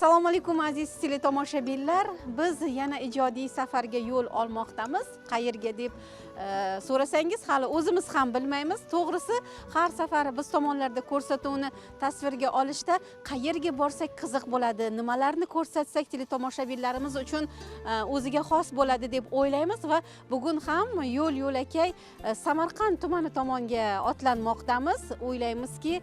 Assalomu alaykum, aziz teletomoshabinlar. Biz yana ijodiy safarga yo'l olmoqdamiz. Qayerga deb so'rasangiz, hali o'zimiz ham bilmaymiz. To'g'risi, har safar biz tomonlarda ko'rsatuvni tasvirga olishda qayerga borsak qiziq bo'ladi, nimalarni ko'rsatsak teletomoshabinlarimiz uchun o'ziga xos bo'ladi deb o'ylaymiz va bugun ham yo'l yo'lakay Samarqand tumani tomonga otlanmoqdamiz. O'ylaymizki,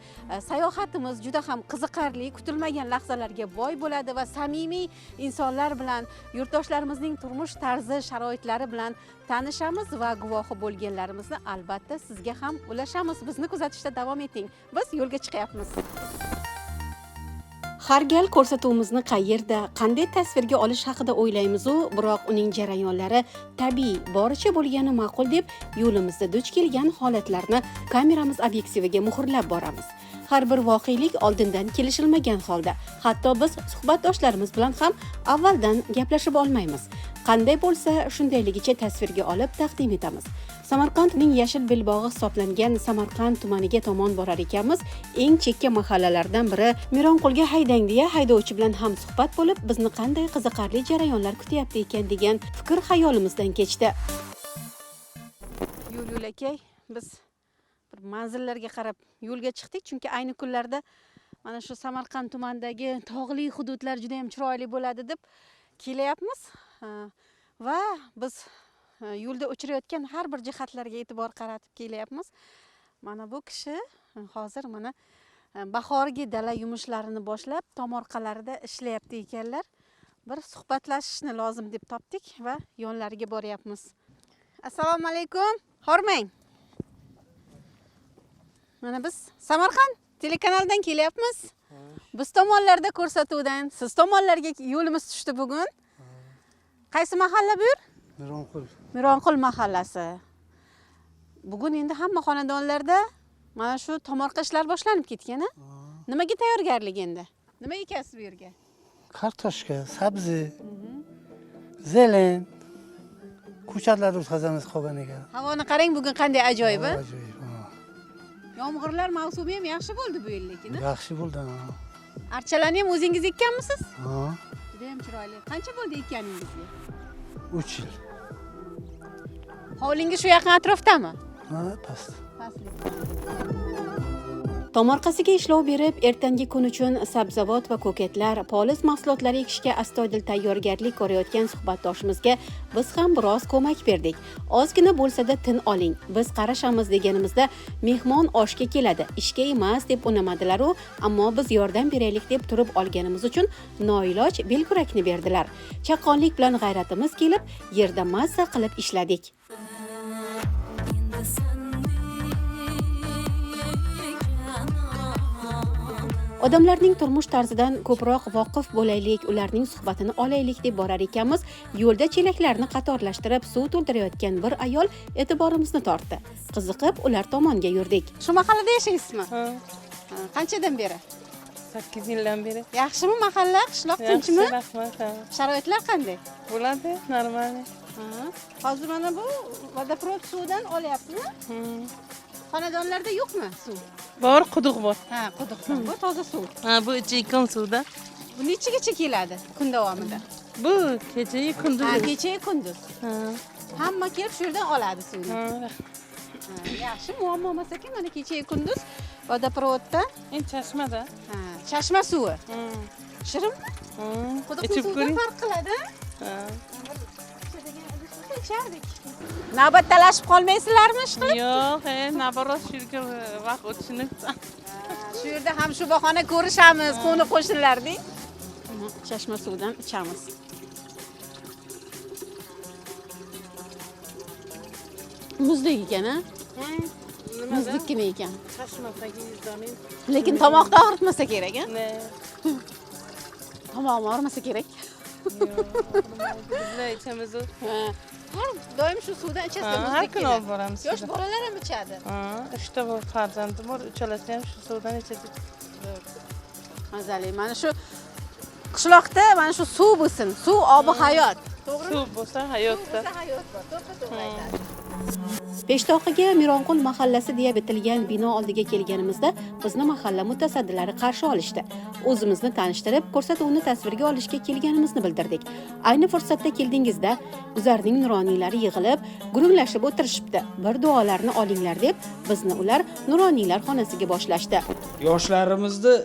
sayohatimiz juda ham qiziqarli, kutilmagan lahzalarga boy bo'ladi va samimiy insonlar bilan, yurtdoshlarimizning turmush tarzi, sharoitlari bilan tanishamiz va guvohi bo'lganlarimizni albatta sizga ham ulashamiz. Bizni kuzatishda davom eting. Biz yo'lga chiqyapmiz. Har gal ko'rsatuvimizni qayerda, qanday tasvirga olish haqida o'ylaymiz-u, biroq uning jarayonlari tabiiy, boricha bo'lgani ma'qul deb yo'limizda duch kelgan holatlarni kameramiz obyektiviga muhrlab boramiz. Har bir voqelik oldindan kelishilmagan holda, hatto biz suhbatdoshlarimiz bilan ham avvaldan gaplashib olmaymiz. Qanday bo'lsa, shundayligicha tasvirga olib taqdim etamiz. Samarqandning yashil belbog'i hisoblangan Samarqand tumaniga tomon borar ekanmiz, eng chekka mahallalardan biri Mironqulga haydang deya haydovchi bilan ham suhbat bo'lib, bizni qanday qiziqarli jarayonlar kutyapti ekan degan fikr xayolimizdan kechdi. Yo'l yo'lakay biz bir manzillarga qarab yo'lga chiqdik, chunki ayni kunlarda mana shu Samarqand tumanidagi tog'li hududlar juda ham chiroyli bo'ladi deb kelyapmiz. Va biz yo'lda uchrayotgan har bir jihatlarga e'tibor qaratib kelyapmiz. Mana bu kishi hozir mana bahorgi dala yumushlarini boshlab, tomorqalarida ishlayapti ekanlar. Bir suhbatlashishni lozim deb topdik va yonlariga boryapmiz. Assalomu alaykum. Hormang. Mana biz Samarqand telekanalidan kelyapmiz. Biz tomonlarda ko'rsatuvdan siz tomonlarga yo'limiz tushdi bugun. Qaysi mahalla bu yer? Mironqul. Mironqul mahallasi. Bugun endi hamma xonadonlarda mana shu tomorqa ishlari boshlanib ketgan, a? Nimaga tayyorgarlik endi? Nima ekasiz bu yerga? Kartoshka, sabzi, зелень, ko'chatlar o'tkazamiz qolgan ekan. Havoni qarang, bugun qanday ajoyib, a? Ajoyib. Ha. Yomg'irlar mavsumi ham yaxshi bo'ldi bu yil lekin, a? Yaxshi bo'ldi. Ha. Archalarni ham o'zingiz ekkanmisiz? Ha. Juda ham chiroyli. Qancha bo'ldi ekkaningizga? 3 yil. Hovlingiz shu yaqin atrofdami? Ha, past. Pastlik. Tomorqasiga ishlov berib, ertangi kun uchun sabzavot va ko'katlar, poliz mahsulotlari ekishga astoydil tayyorgarlik ko'rayotgan suhbatdoshimizga biz ham biroz ko'mak berdik. Ozgina bo'lsa-da tin oling, biz qarashamiz deganimizda mehmon oshga keladi, ishga emas deb unamadilar-u, ammo biz yordam beraylik deb turib olganimiz uchun noiloj belkurakni berdilar. Chaqqonlik bilan g'ayratimiz kelib, yerda mazza qilib ishladik. Endi senni Odamlarning turmush tarzidan ko'proq voqif bo'laylik, ularning suhbatini olaylik deb borar ekanmiz, yo'lda chelaklarni qatorlashtirib suv to'ldirayotgan bir ayol e'tiborimizni tortdi. Qiziqib ular tomonga yurdik. Shu mahallada yashaysizmi? Ha. Ha, qanchadan beri? 8 yildan beri. Yaxshimi mahalla, qishloq tinchmi? Yaxshi, rahmat. Ha. Sharoitlar qanday? Bo'ladi, normal. Ha. Hozir mana bu водопровод suvidan olyapsizmi? Xonadonlarda yo'qmi suv? Bor, quduq bor. Ha, quduqdan. Bu toza suv. Ha, bu ichayotgan suvda. Bu nechigacha keladi kun davomida? Bu kechayu kunduz. Ha, kechayu kunduz. Ha. Hamma kelib shu yerdan oladi suvni. Ha. Ha, yaxshi, muammo emas ekan, mana kechayu kunduz водопровод da. Endi chashmada. Ha, chashma suvi. Ha. Shirinmi? Ha. Quduqning Ichib suvidan ko'ring. farq qiladi? Ha. Ichardik. Navbat talashib qolmaysizlarmi ish qilib? Yo'q, наоборот, shu yerga vaqt o'tishini. Shu yerda ham shu bahona ko'rishamiz, qo'ni qo'shnilar deng. Chashma suvidan ichamiz. Muzdek ekan, a? Muzlikkina ekan. Chashma tagingizdan. Lekin tomoqni og'ritmasa kerak, a? Ne? Tomog'im og'rimasa kerak. Yo'q, bizlar ichamiz u. Ha. Har doim shu suvdan ichasizlar, Ha, har muzlikkina. kuni olib boramiz. Yosh bolalar ham ichadi. Ha, 3ta farzandim bor, uchalasi ham shu suvdan ichadi. Mazali. Mana shu qishloqda mana shu suv bo'lsin, suv obi hayot. To'g'rimi? Suv bo'lsa hayotda. Suv bo'lsa hayot bor. To'ppa to'g'ri aytadi. Peshtoqiga Mironqul mahallasi deya bitilgan bino oldiga kelganimizda bizni mahalla mutasaddilari qarshi olishdi. O'zimizni tanishtirib, ko'rsatuvni tasvirga olishga kelganimizni bildirdik. Ayni fursatda keldingizda guzarning nuroniylari yig'ilib, gurunglashib o'tirishibdi. Bir duolarni olinglar deb bizni ular nuroniylar xonasiga boshlashdi. Yoshlarimizni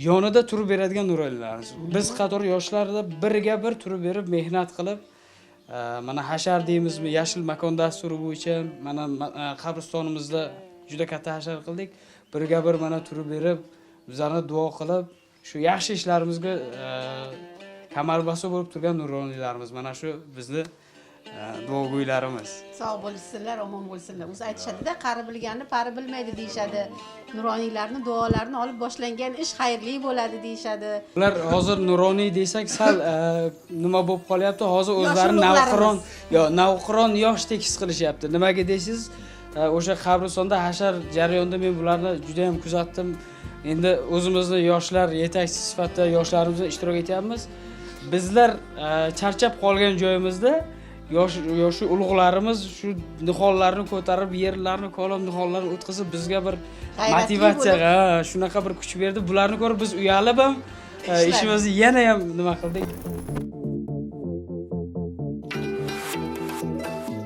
yonida turib beradigan nuroniylarimiz. Biz qator yoshlarda birga bir turib berib mehnat qilib, mana hashar deymizmi, yashil makon dasturi bo'yicha mana qabristonimizda juda katta hashar qildik. Birga bir mana turib berib, bizlarni duo qilib, shu yaxshi ishlarimizga kamarbasta bo'lib turgan nuroniylarimiz, mana shu bizni duogo'ylarimiz. Sog' bo'lsinlar, omon bo'lsinlar. O'zi aytishadi-da, qari bilganni pari bilmaydi deyishadi. Nuroniylarni duolarini olib boshlangan ish xayrli bo'ladi deyishadi. Ular hozir nuroniy desak sal nima bo'lib qolyapti? Hozir o'zlari ulug'larimiz. Navqiron, yo, navqiron yoshdek his qilishyapti. Nimaga deysiz? O'sha qabristonda hashar jarayonida men bularni juda ham kuzatdim. Endi o'zimizni yoshlar yetakchisi sifatida yoshlarimizni ishtirok etyapmiz. Bizlar charchab qolgan joyimizda yosh ulug'larimiz shu nihollarni ko'tarib, yerlarni kolib, nihollarni o'tkazib bizga bir G'ayratli motivatsiya, bo'lib. ha, shunaqa bir kuch berdi. Bularni ko'rib biz uyalib ham Ishladik. Ishimizni yana ham nima qildik.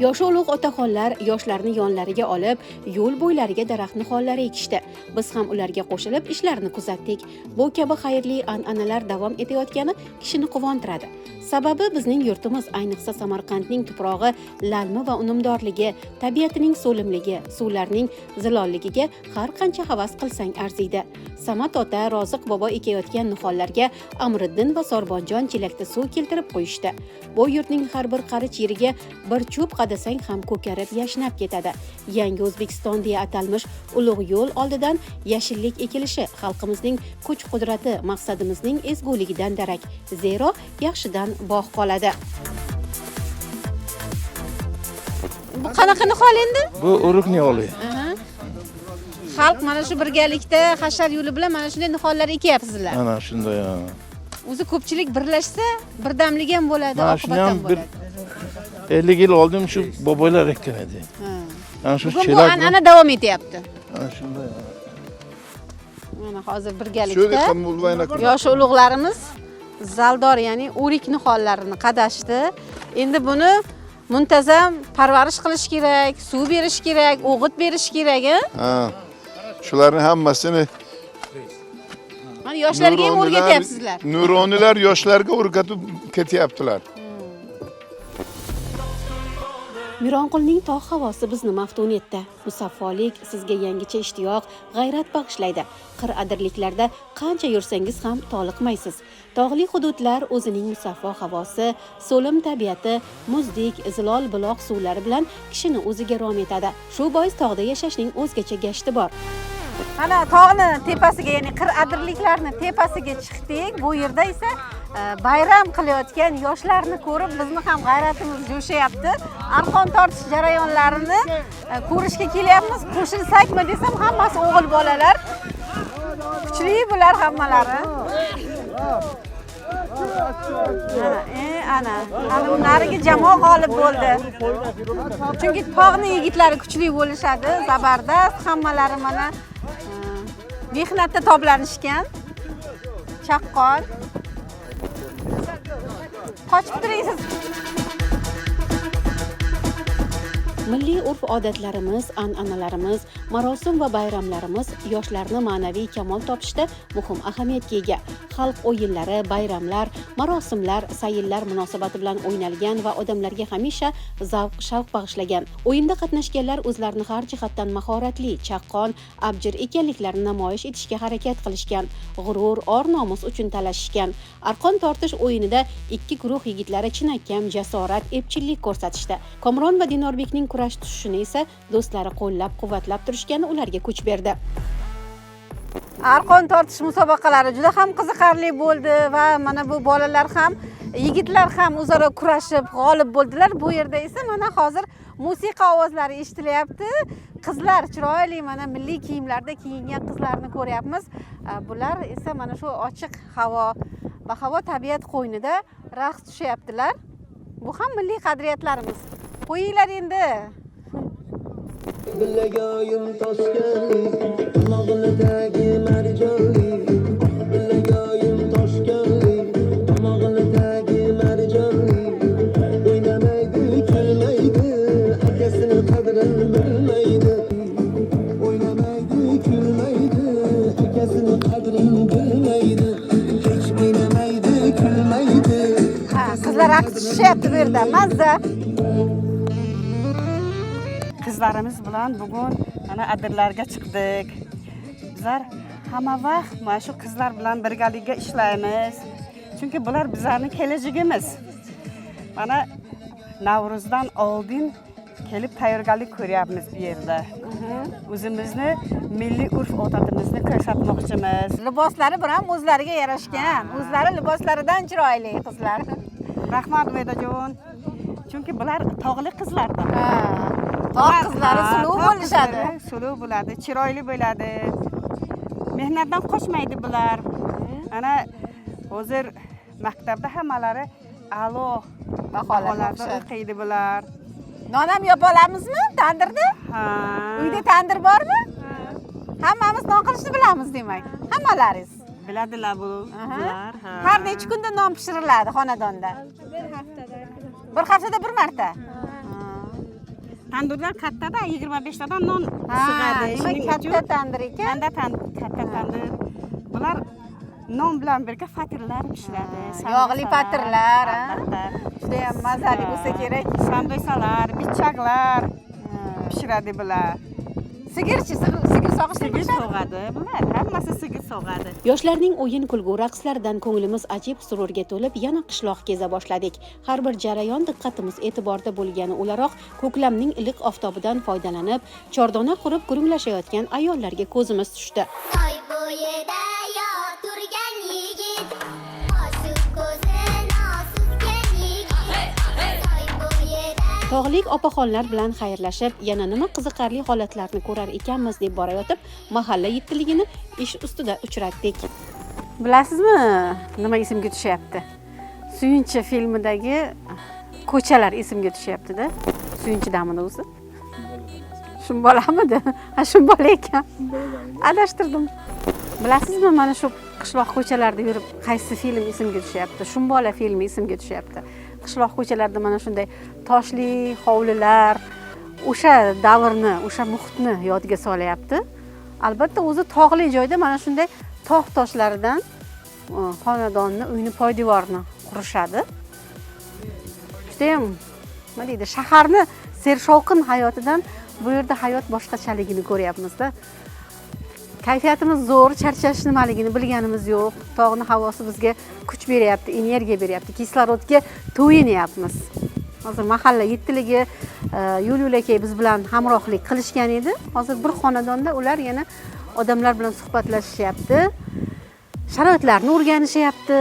Yoshi ulug' otaxonlar yoshlarni yonlariga olib, yo'l bo'ylariga daraxt nihollari ekishdi. Biz ham ularga qo'shilib ishlarni kuzatdik. Bu kabi xayrli an'analar davom etayotgani kishini quvontiradi. Sababi bizning yurtimiz, ayniqsa Samarqandning tuprog'i lalmi va unumdorligi, tabiatining so'limligi, suvlarning zilolligiga har qancha havas qilsang arziydi. Samad ota, Roziq bobo ekayotgan nihollarga Amriddin va Sorbonjon chelakda suv keltirib qo'yishdi. Bu yurtning har bir qarich yeriga bir cho'p qadasang ham ko'karib yashnab ketadi. Yangi O'zbekiston deya atalmish ulug' yo'l oldidan yashillik ekilishi xalqimizning kuch-qudrati, maqsadimizning ezguligidan darak. Zero yaxshidan bog' qoladi. Bu qanaqa nihol endi? Bu o'rik niholi. Xalq mana shu birgalikda hashar yo'li bilan mana shunday nihollar ekyapsizlar. Ana shunday. Ha. O'zi ko'pchilik birlashsa, birdamlik ham bo'ladi, Mana oqibat shuni ham ham bir bo'ladi. 50 yil oldin shu boboylar ekkan edi. Ha. Ana shu Bugun bu chelak. an'ana davom etyapti. Ana shunday. Ha. Mana hozir birgalikda Şöyle yosh ulug'larimiz zaldor, ya'ni o'rik nihollarini qadashdi. Endi buni muntazam parvarish qilish kerak, suv berish kerak, o'g'it berish kerak, a? Ha. Shularni hammasini Mana yoshlarga ham o'rgatyapsizlar. Nuronilar yoshlarga o'rgatib ketyaptilar. Mironqulning tog' havosi bizni maftun etdi. Musaffolik sizga yangicha ishtiyoq, g'ayrat bag'ishlaydi. Qir adirliklarda qancha yursangiz ham toliqmaysiz. Tog'li hududlar o'zining musaffo havosi, so'lim tabiati, muzdek, zilol buloq suvlari bilan kishini o'ziga rom etadi. Shu bois tog'da yashashning o'zgacha gashti bor. Mana tog'ni tepasiga, ya'ni qir adirliklarni tepasiga chiqdik. Bu yerda esa bayram qilayotgan yoshlarni ko'rib bizni ham g'ayratimiz jo'shayapti. Arqon tortish jarayonlarini ko'rishga kelyapmiz. Qo'shilsakmi desam, hammasi o'g'il bolalar. Kuchli bular hammalari. Mana, ana, ana narigi jamoa g'olib bo'ldi. Chunki tog'ni yigitlari kuchli bo'lishadi, zabardast, hammalari mana mehnatda toblanishgan. Chaqqon. Qochib turing siz. Milliy urf-odatlarimiz, an'analarimiz, marosim va bayramlarimiz yoshlarni ma'naviy kamol topishda muhim ahamiyatga ega. Xalq o'yinlari, bayramlar, marosimlar, sayillar munosabati bilan o'ynalgan va odamlarga hamisha zavq-shavq bag'ishlagan. O'yinda qatnashganlar o'zlarini har jihatdan mahoratli, chaqqon, abjir ekanliklarini namoyish etishga harakat qilishgan, g'urur, or-nomus uchun talashishgan. Arqon tortish o'yinida ikki guruh yigitlari chinakam jasorat, epchillik ko'rsatishdi. Komron va Dinorbekning kurash tushishini esa do'stlari qo'llab-quvvatlab turishgani ularga kuch berdi. Arqon tortish musobaqalari juda ham qiziqarli bo'ldi va mana bu bolalar ham, yigitlar ham o'zaro kurashib g'olib bo'ldilar. Bu yerda esa mana hozir musiqa ovozlari eshitilyapti. Qizlar chiroyli mana milliy kiyimlarda kiyingan qizlarni ko'ryapmiz. Bular esa mana shu ochiq havo, bahavo tabiat qo'ynida raqs tushyaptilar. Bu ham milliy qadriyatlarimiz. Qo'yinglar endi. Bilagayim toshkanli, tomog'idagi marjonli. Bilagayim toshkanli, tomog'idagi marjonli. O'ynamaydi, kulmaydi, akasini qadrini bilmaydi. O'ynamaydi, kulmaydi, akasini qadrini bilmaydi. Hech o'ynamaydi, kulmaydi. Ha, qizlar raqs tushishyapti bu yerda. Mazza. Qizlarimiz bilan bugun mana adirlarga chiqdik. Bizlar hamma vaqt mana shu qizlar bilan birgalikda ishlaymiz. Chunki bular bizlarning kelajagimiz. Mana Navro'zdan oldin kelib tayyorgarlik ko'ryapmiz bu yerda. O'zimizni milliy urf-odatimizni ko'rsatmoqchimiz. Liboslari bir ham o'zlariga yarashgan. O'zlari liboslaridan chiroyli qizlar. Rahmat Vedajon. Chunki bular tog'li qizlarda. Ha, tog' qizlari suluv bo'lishadi. Suluv bo'ladi, chiroyli bo'ladi. Mehnatdan qochmaydi bular. Mana hozir maktabda hammalari a'lo baholarda o'qiydi bular. Non ham yopa olamizmi tandirda? Ha. Uyda tandir bormi? Hammamiz non qilishni bilamiz demak. Hammalaringiz. Biladilar bu. Bular, ha. Har necha kunda non pishiriladi xonadonda? Bir haftada. Bir haftada bir marta. Tandirlar kattada 25 tadan non sig'adi. Demak, katta tandir ekan. Katta tandir. Bular non bilan birga fatirlar pishiradi. Yog'li patirlar, juda ham mazali bo'lsa kerak. Sambusalar, bichaklar pishiradi bular. Sigirchi, sigir sog'ishni Sigir sog'adi bular, hammasi sigir sog'adi. Yoshlarning o'yin kulgu raqslaridan ko'nglimiz ajib sururga to'lib, yana qishloq keza boshladik. Har bir jarayon diqqatimiz e'tiborda bo'lgani o'laroq ko'klamning iliq oftobidan foydalanib, chordona qurib gurunglashayotgan ayollarga ko'zimiz tushdi. Soy bo'yida turgan yigit, oshiq ko'zini suzgan yigit. Soy bo'yida Tog'lik opaxonlar bilan xayrlashib, yana nima qiziqarli holatlarni ko'rar ekanmiz deb borayotib, mahalla yettiligini ish ustida uchratdik. Bilasizmi, nima esimga tushyapti? Suyunchi filmidagi ko'chalar esimga tushyapti-da. Suyunchidamidi o'zi? Shunbolamidi? Ha, shunbola ekan. Adashtirdim. Bilasizmi, mana shu qishloq ko'chalarida yurib qaysi film esimga tushyapti? Shunbola filmi esimga tushyapti. Qishloq ko'chalarida mana shunday toshli hovlilar, o'sha davrni, o'sha muhitni yodga solyapti. Albatta, o'zi tog'li joyda mana shunday tog' toshlaridan xonadonni, uyni poydevorini qurishadi. Judayam, nima deydi, shaharni sershovqin hayotidan bu yerda hayot boshqachaligini ko'ryapmiz-da. Kayfiyatimiz zo'r, charchash nimaligini bilganimiz yo'q. Tog'ni havosi bizga kuch beryapti, energiya beryapti, kislorodga to'yinyapmiz. Hozir mahalla yettiligi yo'l yo'lakay biz bilan hamrohlik qilishgan edi. Hozir bir xonadonda ular yana odamlar bilan suhbatlashishyapti, sharoitlarni o'rganishyapti,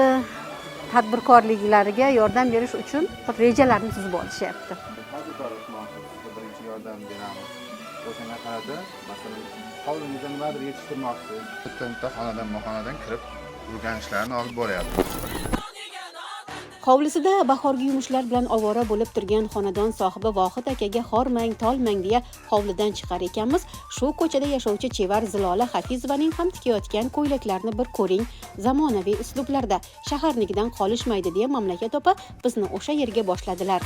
tadbirkorliklariga yordam berish uchun bir rejalarni tuzib olishyapti. Birinchi yordam beramiz. O'shanga qarata, masalan, hovlimizda nimadir yetishtirmoqchisiz. Bitta xonadan-xonadan kirib o'rganishlarni olib boryapmiz. Hovlisida bahorgi yumushlar bilan ovora bo'lib turgan xonadon sohibi Vohid akaga hormang, tolmang deya hovlidan chiqar ekanmiz. Shu ko'chada yashovchi chevar Zilola Hafizovaning ham tikayotgan ko'ylaklarni bir ko'ring, zamonaviy uslublarda, shaharnikidan qolishmaydi deya mamlakat opa bizni o'sha yerga boshladilar.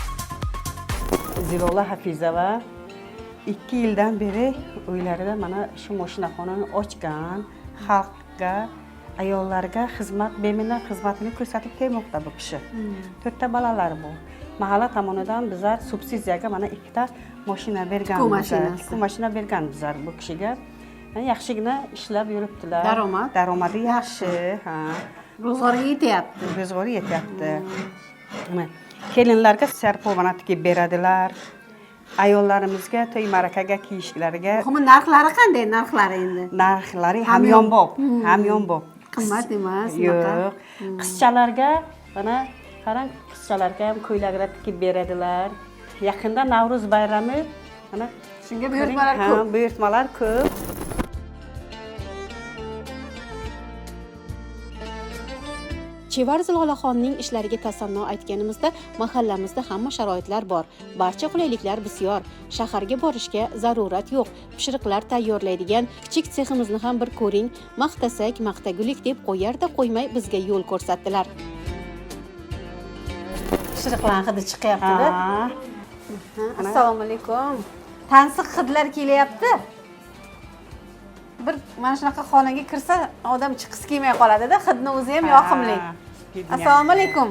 Zilola Hafizova 2 yildan beri uylarida mana shu moshinaxonani ochgan, xalqqa, ayollarga xizmat, beminnat xizmatini ko'rsatib kelmoqda bu kishi. 4 ta bolalari bor. Mahalla tomonidan bizlar subsidiyaga mana 2 ta mashina bergan. Tikuv mashinasi. Tikuv mashina bergan bizlar bu kishiga. Yaxshigina ishlab yuribdilar. Daromad? Daromadi yaxshi, ha. Ro'zg'orga yetyapti. Ro'zg'orga yetyapti. Kelinlarga sarpovana tikib beradilar. Ayollarimizga to'y ma'rakaga kiyishlariga. Muhimi narxlari qanday? Narxlari endi? Narxlari hamyonbop, hamyonbop. Qimmat emas, Yo'q. Qizchalarga mana qarang, qizchalarga ham ko'ylaklar tikib beradilar. Yaqinda Navro'z bayrami, mana shunga buyurtmalar ko'p. Buyurtmalar ko'p. Chevar Zilolaxonning ishlariga tasanno aytganimizda, mahallamizda hamma sharoitlar bor, barcha qulayliklar bisyor, shaharga borishga zarurat yo'q, pishiriqlar tayyorlaydigan kichik seximizni ham bir ko'ring, maqtasak maqtagulik deb qo'yarda qo'ymay bizga yo'l ko'rsatdilar. Pishiriqlarni hidi chiqyapti-da. Ha. Assalomu alaykum. Tansiq hidlar kelyapti. Bir mana shunaqa xonaga kirsa odam chiqqisi kelmay qoladida, hidni o'zi ham yoqimli. Assalomu alaykum.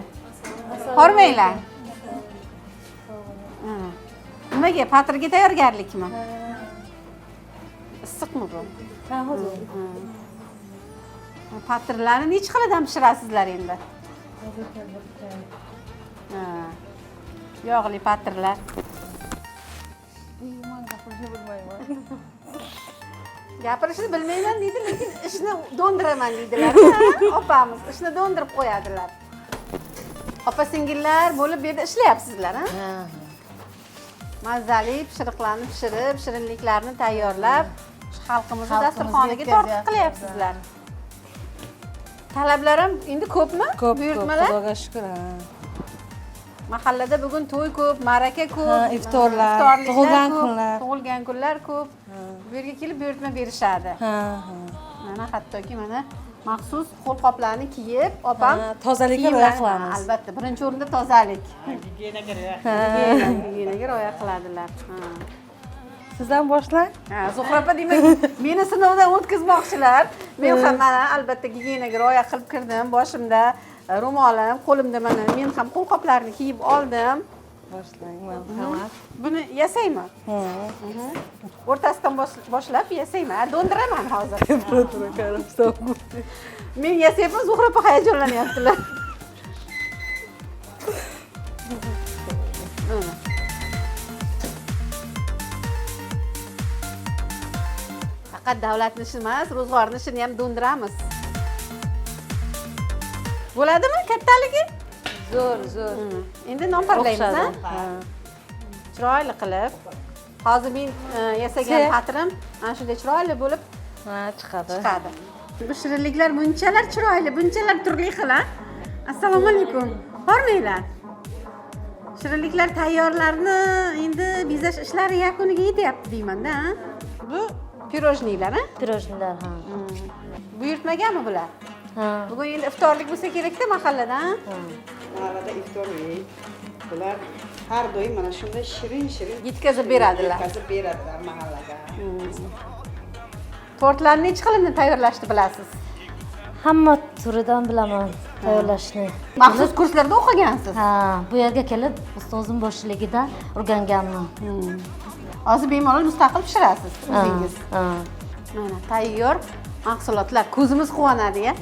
Hormanglar. Nimaga, patirga tayyorgarlikmi? Issiqmi bu? Patirlarni necha xilidan pishirasizlar endi? Yog'li patirlar. Gapirishni bilmayman deydi, lekin ishni do'ndiraman deydilar. Opamiz ishni do'ndirib qo'yadilar. Opa singillar bo'lib bu yerda ishlayapsizlar, ha? Mazali pishiriqlarni pishirib, shirinliklarni tayyorlab, xalqimizni dasturxoniga tortiq qilyapsizlar. Talablar ham endi ko'pmi? Ko'p, buyurtmalar? Xudoga shukr, ha. Mahallada bugun to'y ko'p, ma'raka ko'p, iftorlar, tug'ilgan kunlar. Tug'ilgan kunlar ko'p. Bu yerga kelib buyurtma berishadi. Ha, ha. Mana hattoki mana maxsus qo'lqoplarni kiyib, opam tozalikka rioya qilamiz. Albatta, birinchi o'rinda tozalik. Gigiyenaga rioya Gigiyenaga rioya qiladilar. Siz ham boshlang. Ha, Zuhra opa, demak, meni sinovdan o'tkazmoqchilar. Men ham mana albatta gigiyenaga rioya qilib kirdim. Boshimda ro'molim, qo'limda mana men ham qo'lqoplarni kiyib oldim. Boshlang, marhamat. Buni yasaymi? O'rtasidan boshlab yasayman. Do'ndiraman hozir. Men yasayapman, Zuhra opa hayajonlanyaptilar. Faqat davlatni ishi emas, ro'zg'orni ishini ham do'ndiramiz. Bo'ladimi kattaligi? Zo'r, zo'r. Endi non parlaymiz, ha? Ha. Chiroyli qilib. Hozir men yasagan patirim mana shunday chiroyli bo'lib chiqadi. Chiqadi. Bu shirinliklar bunchalar chiroyli, bunchalar turli xil, ha? Assalomu alaykum. Hormanglar. Shirinliklar tayyorlarni endi bezash ishlari yakuniga yetyapti deyman-da, ha? Bu pirojnilar, ha? Pirojnilar, ha. Buyurtmaganmi bular? Ha. Bugun endi iftorlik bo'lsa kerakda mahallada, ha? Mahallada iftorlik. Bular har doim mana shunday shirin-shirin yetkazib beradilar. Yetkazib beradilar mahallaga. Tortlarni necha xilini tayyorlashni bilasiz? Hamma turidan bilaman tayyorlashni. Maxsus kurslarda o'qigansiz? Ha, bu yerga kelib ustozim boshchiligida o'rganganman. Hozir bemalol mustaqil pishirasiz o'zingiz. Ha. Mana tayyor mahsulotlar, ko'zimiz quvonadi-ya.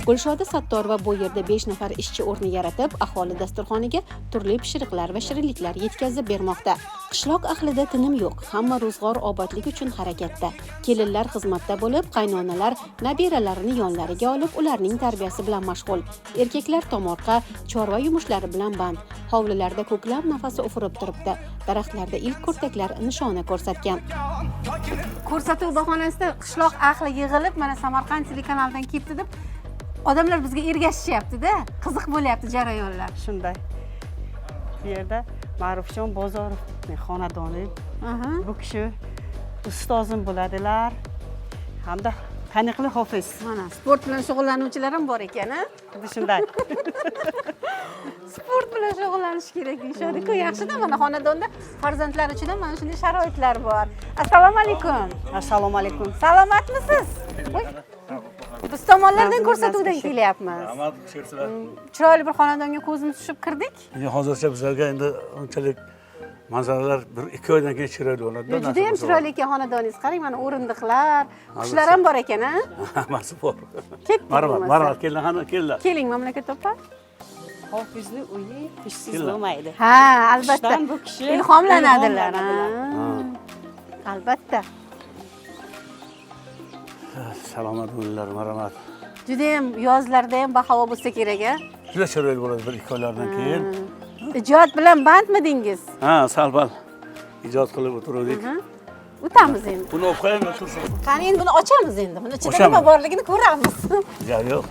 Gulshoda Sattorova bu yerda 5 nafar ishchi o'rni yaratib, aholi dasturxoniga turli pishiriqlar va shirinliklar yetkazib bermoqda. Qishloq ahlida tinim yo'q, hamma ro'zg'or obodlik uchun harakatda. Kelinlar xizmatda bo'lib, qaynonalar nabiralarini yonlariga olib, ularning tarbiyasi bilan mashg'ul. Erkaklar tomorqa, chorva yumushlari bilan band. Hovlilarda ko'klam nafasi ufurib turibdi. Daraxtlarda ilk kurtaklar nishona ko'rsatgan. Ko'rsatuv bahonasida qishloq ahli yig'ilib, mana Samarqand telekanalidan kelibdi deb odamlar bizga ergashishyapti-da. Qiziq bo'lyapti jarayonlar. Shunday. Bu yerda Ma'rufjon Bozorov xonadoni. Bu kishi ustozim bo'ladilar hamda taniqli hofiz. Mana sport bilan shug'ullanuvchilar ham bor ekan, ha? Shunday. Sport bilan shug'ullanish kerak deyishadi-ku. Yaxshida mana xonadonda farzandlar uchun ham mana shunday sharoitlar bor. Assalomu alaykum. Assalomu alaykum. Salomatmisiz? Voy. Biz tomonlardan ko'rsatuvdan kelyapmiz. Rahmat, xushkelsizlar. Chiroyli bir xonadonga ko'zimiz tushib kirdik. Endi hozircha bizlarga endi unchalik manzaralar bir 2 oydan keyin chiroyli bo'ladi. Juda ham chiroyli ekan xonadoningiz. Qarang, mana o'rindiqlar, qushlar ham bor ekan, ha? Hammasi bor. Ketdik Marhamat, bo'lmasa. marhamat, kelinglar, qani, kelinglar. Keling, mamlakat opa. Hofizni uyi ishsiz Kelinglar. bo'lmaydi. Ha, albatta. Qushdan bu kishi ilhomlanadilar, ha. ilhomlanadilar. Albatta. Salomat bo'linglar, marhamat. Juda ham yozlarda ham bahavo bo'lsa kerak, a? Juda chiroyli bo'ladi bir 2 oylardan keyin. Ijod bilan bandmidingiz? Ha, sal-pal ijod qilib o'tirdik. O'tamiz endi. Buni olib qo'yaymi, tursin. Qani endi buni ochamiz endi. Buni ichida Ochamiz. nima borligini ko'ramiz. Gap yo'q.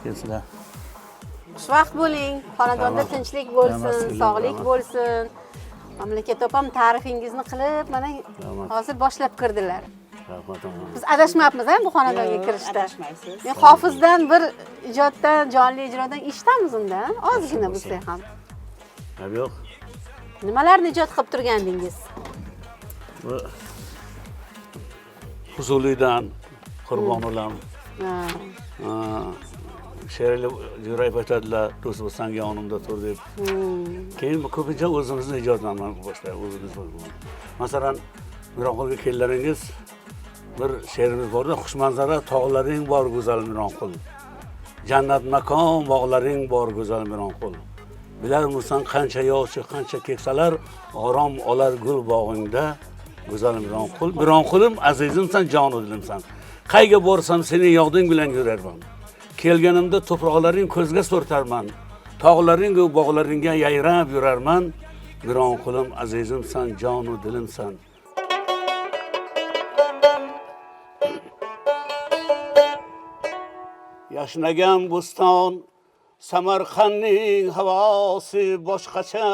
Kelsinlar. Xushvaqt bo'ling, xonadonda Rahmat. tinchlik bo'lsin, Rahmat, sog'lik rahmat. bo'lsin. Mamlakat opam ta'rifingizni qilib, mana Rahmat. hozir boshlab kirdilar. Rahmat. Biz adashmayapmiz, bu xonadonga Yo'q, kirishda. adashmaysiz. Men Hofizdan bir ijoddan, jonli ijrodan eshitamiz undan, ozgina bo'lsa ham. Gap yo'q. Nimalarni ijod qilib turgandingiz? Bu Fuzuliydan qurbon o'lam. Ha. Sherali Jo'rayev aytadilar, do'st bo'lsang yonimda tur deb. Keyin ko'pincha o'zimizni ijodlarni boshlaymiz, o'zimiz. Masalan, Mironqulga kellaringiz bir she'rimiz borda, xushmanzara tog'laring bor go'zal Mironqul. Jannat makon bog'laring bor go'zal Mironqul. Bilarmisan qancha yoshi, qancha keksalar orom olar gul bog'ingda go'zal Mironqul. Mironqulim azizimsan, jonu dilimsan. Qayga borsam sening yoding bilan yurarman. Kelganimda to'proqlaring ko'zga so'rtarman. Tog'laring va bog'laringga yayrab yurarman. Mironqulim azizimsan, jonu dilimsan. Yashnagan bo'ston Samarqandning havosi boshqacha.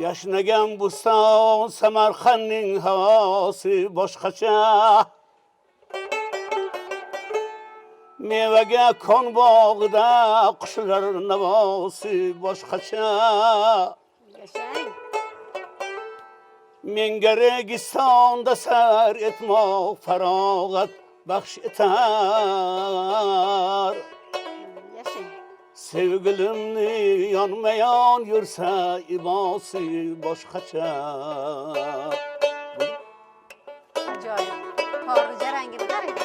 Yashnagan bo'ston Samarqandning havosi boshqacha. Mevaga kon bog'ida qushlar navosi boshqacha. Yashang. Menga Registonda sayr etmoq farog'at baxsh etar. Yashang. Sevgilimni yonma-yon yursa ibosi boshqacha. Ajoyib. Torni jarangini qarang.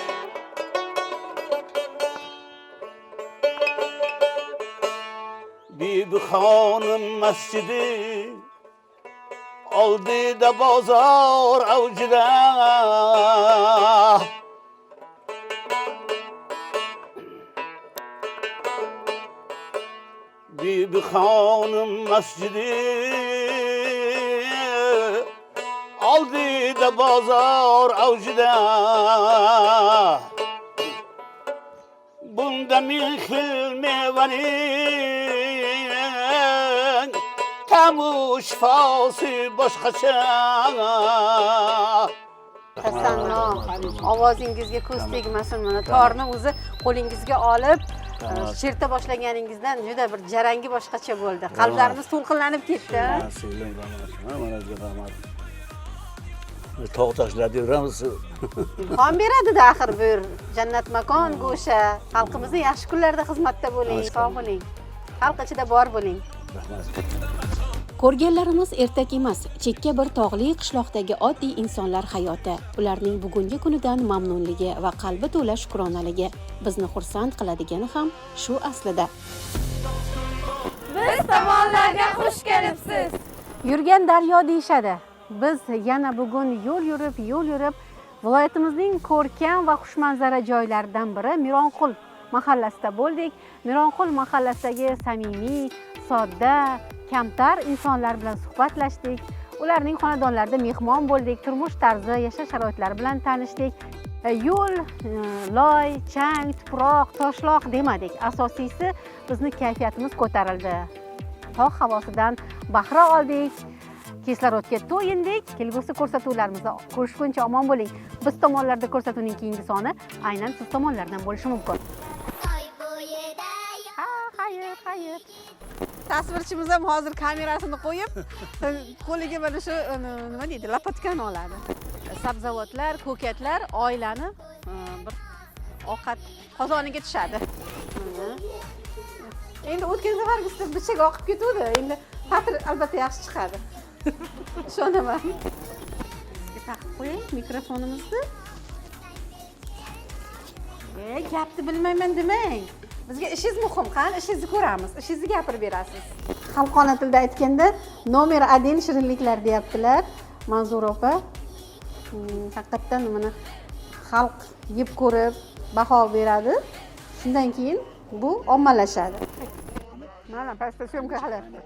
Bibi xonim masjidi oldida bozor avjida. Bibi xonim masjidi oldida bozor avjida. Bunda ming xil mevaning ta'mu shifosi boshqacha. Tasanno, ovozingizga ko'z tegmasin. Mana torni o'zi qo'lingizga olib cherta boshlaganingizdan juda bir jarangi boshqacha bo'ldi. Qalblarimiz to'lqinlanib ketdi. Singlim, rahmat. Mana rahmat. Tog' toshlarda yuramiz. Ilhom beradi-da axir bu jannat makon go'sha. Xalqimizni yaxshi kunlarda xizmatda bo'ling, sog' bo'ling. Xalq ichida bor bo'ling. Rahmat. Ko'rganlarimiz ertak emas, chekka bir tog'li qishloqdagi oddiy insonlar hayoti, ularning bugungi kunidan mamnunligi va qalbi to'la shukronaligi bizni xursand qiladigani ham shu aslida. Biz tomonlarga xush kelibsiz. Yurgan daryo deyishadi. Biz yana bugun yo'l yurib viloyatimizning ko'rkam va xushmanzara joylaridan biri Mironqul mahallasida bo'ldik. Mironqul mahallasidagi samimiy, sodda, kamtar insonlar bilan suhbatlashdik. Ularning xonadonlarida mehmon bo'ldik, turmush tarzi, yashash sharoitlari bilan tanishdik. Yo'l, loy, chang, tuproq, toshloq demadik. Asosiysi bizni kayfiyatimiz ko'tarildi. Tog' havosidan bahra oldik. Kislorodga to'yindik. Kelgusi ko'rsatuvlarimizda ko'rishguncha omon bo'ling. Biz tomonlarda ko'rsatuvning keyingi soni aynan siz tomonlardan bo'lishi mumkin. Ha, xayr, xayr. Tasvirchimiz ham hozir kamerasini qo'yib, qo'liga mana shu nima deydi, lopatkani oladi. Sabzavotlar, ko'katlar oilani bir ovqat qozoniga tushadi. Endi o'tgan safargisida bichaga oqib ketuvdi. Endi patir albatta yaxshi chiqadi. Ishonaman. Taqib qo'ying mikrofonimizni. Gapni bilmayman demang. Bizga ishingiz muhim, qani ishingizni ko'ramiz, ishingizni gapirib berasiz. Xalqona tilda aytganda nomer 1 shirinliklar deyaptilar. Manzura opa, haqiqatdan mana xalq yeb ko'rib baho beradi. Shundan keyin bu ommalashadi. Mana pastda syomka qilyapti.